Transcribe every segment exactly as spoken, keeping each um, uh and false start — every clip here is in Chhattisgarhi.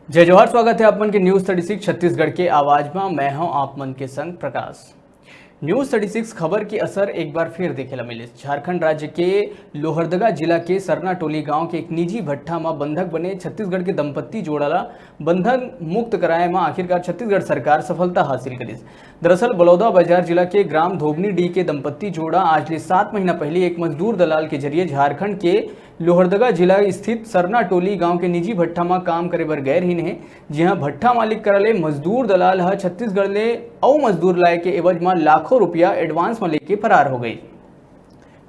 जय जोहार, स्वागत है आप मन के News Thirty Six छत्तीसगढ़ के आवाज में। मैं हूं आप मन के संग प्रकाश। News Thirty Six खबर के असर एक बार फिर देखे ला मिलिस। झारखंड राज्य के लोहरदगा जिला के सरना टोली गांव के एक निजी भट्ठा म बंधक बने छत्तीसगढ़ के दंपत्ति जोड़ा ला बंधन मुक्त कराए म आखिरकार छत्तीसगढ़ सरकार सफलता हासिल करिस। दरअसल बलौदा बाजार जिला के ग्राम धोबनी डी के दंपत्ति जोड़ा आज ले सात महीना पहले एक मजदूर दलाल के जरिए झारखंड के लोहरदगा जिला स्थित सरना टोली गांव के निजी भट्ठा म काम करे बर गए रहिन हे, जिहां भट्ठा मालिक करा ले मजदूर दलाल ह छत्तीसगढ़ ले अउ मजदूर लाए के एवज म लाखों रुपया advance म लेके फरार हो गई।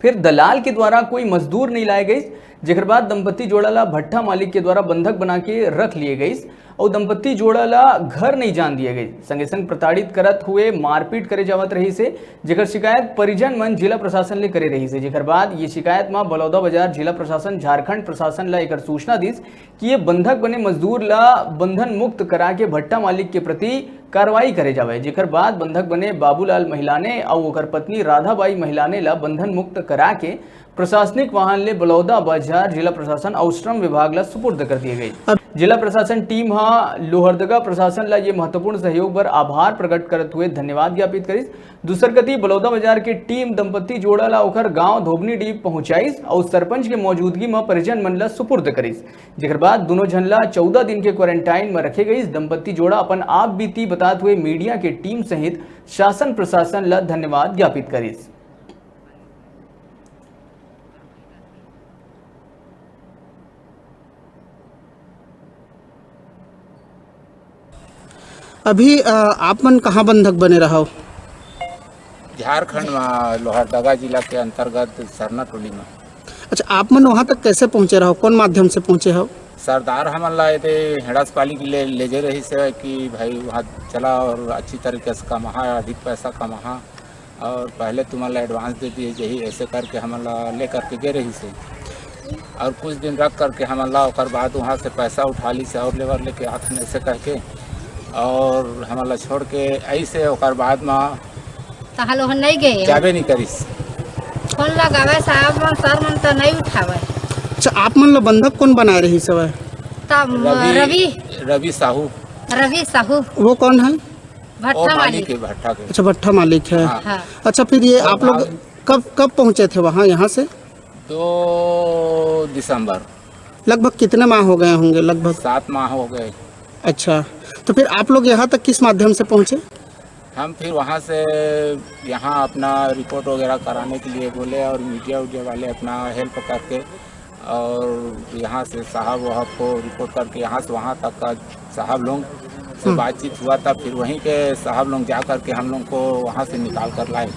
फिर दलाल के द्वारा कोई मजदूर नहीं लाए गइस, जेकर बाद दंपत्ति जोड़ा ला भट्ठा मालिक के द्वारा बंधक बना के रख लिए गइस अउ दंपत्ति जोड़ा ला घर नहीं जान दिए गइस। संगे संग प्रताड़ित करत हुए मारपीट करे जावत रहिस हे, जेकर शिकायत परिजन मन जिला प्रशासन ले करे रहिस हे, जेकर बाद ये शिकायत म बलौदा बाजार जिला प्रशासन झारखंड प्रशासन ला एकर सूचना दिस कि ये बंधक बने मजदूर ला बंधन मुक्त करा के भट्टा मालिक के प्रति कार्रवाई करे जावे, जेकर बाद बंधक बने बाबूलाल महिलाने अउ ओकर पत्नी राधाबाई महिलाने ला बंधन मुक्त करा के प्रशासनिक वाहन ले बलौदा बाजार जिला प्रशासन अउ श्रम विभाग ला सुपुर्द कर दिए गए। अब जिला प्रशासन टीम हा लोहरदगा प्रशासन ला ये महत्वपूर्ण सहयोग बर आभार प्रकट करत हुए धन्यवाद ज्ञापित करिस। दूसर कती बलौदा बाजार के टीम दंपत्ति जोड़ा ला ओकर गांव धोबनी डीप पहुंचाइस अउ सरपंच के मौजूदगी म परिजन मन ला सुपुर्द करिस, जेकर बाद दोनों झन ला चौदह दिन के क्वारंटाइन म रखे गइस। दंपत्ति जोड़ा अपन आप बीती बतात हुए मीडिया के टीम सहित शासन प्रशासन ला धन्यवाद ज्ञापित करिस। अभी, अ, आप मन कहाँ बंधक बने रहव? झारखंड म, लोहरदगा जिला के अंतर्गत सरना टोली म। अच्छा, आप मन वहाँ तक कैसे पहुँचे रहव? कौन माध्यम से पहुँचे हव? सरदार हमन ला एदे हेड़ास पाली के ले, ले जे रहिस हे कि भाई वहाँ चला और अच्छी तरीके से कमाहा, अधिक पैसा कमाहा। और पहले तुमन ला advance दे दिए जाही, ऐसे करके हमन ला ले करके गे रहिस हे। और कुछ दिन रख करके हमन ला ओकर बाद वहाँ से पैसा उठा लिस हे और labour लेके आथन ऐसे करके, और हमन ला छोड़ के ऐसे ओकर बाद मा तहाँ लोग नहीं गए। जाबे नहीं करिस। फोन लगावे साहब मन, सर मन तो नहीं उठावे। अच्छा, आप मन ला बंधक कौन बनाए रहिस हवय? तब रवि, रवि। रवि साहू। रवि साहू। वो कौन है? भट्ठा वो मालिक मालिक। है भट्ठा के। अच्छा, भट्ठा मालिक है। हाँ। हाँ। अच्छा, फिर ये और आप लोग बाद कब, कब पहुँचे थे वहाँ, यहाँ से? दो दिसंबर। लगभग कितने माह हो गए होंगे? लगभग सात माह हो गए। अच्छा, तो फिर आप लोग यहाँ तक किस माध्यम से पहुँचे? हम फिर वहाँ से यहाँ अपना रिपोर्ट वगैरह कराने के लिए बोले और मीडिया उडिया वाले अपना हेल्प करके और यहाँ से साहब वहाँ को रिपोर्ट करके यहाँ से वहाँ तक का साहब लोग से हम्म। बातचीत हुआ था। फिर वहीं के साहब लोग जा करके हम लोग को वहाँ से निकाल कर लाए।